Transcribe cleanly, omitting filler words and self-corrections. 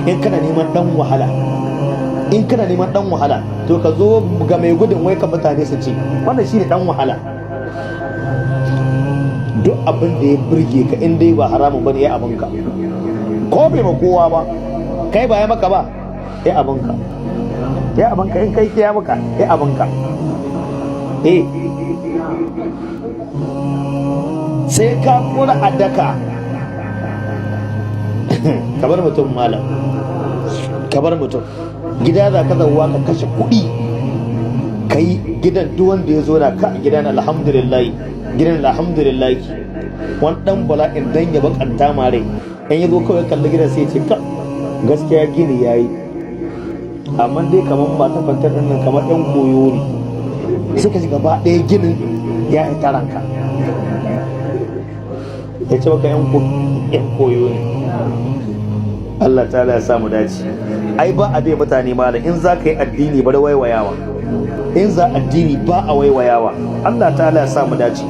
In kana neman dan wahala, in kana neman dan wahala, to ka zo ga mai gudun wai ka mutane su ce wannan shine dan wahala. Duk abin da ya burge ka, in dai ba haramun bane, ya abinka. Ko bai ma kowa ba, kai ba ya maka ba, ya abinka, ya abinka. In kai ya maka, ya abinka. Eh, sai ka kura a daka. Kamar mutum malam, kamar mutum gida za ka zauwa ka kashe kuɗi ka yi gidan. Duk wanda ya zo na ka gidan, alhamdulillah, gidan alhamdulillah. Wani dan bala'in dan ya bakanta mare in ya zo kawai kalli gidan, sai ya ce, "Ka gaskiya gini yayi, amma dai kamar ba ta kwantar ɗin nan, kamar ɗan koyo ne." Sai ka ji gaba ɗaya ginin ya yi taranka, ya ce maka yan koyo ne. Allah ta'ala ya samu dace. Ai ba a bai mutane malam. In za ka yi addini, bar waiwayawa. In za addini, ba a waiwayawa. Allah ta'ala ya samu dace.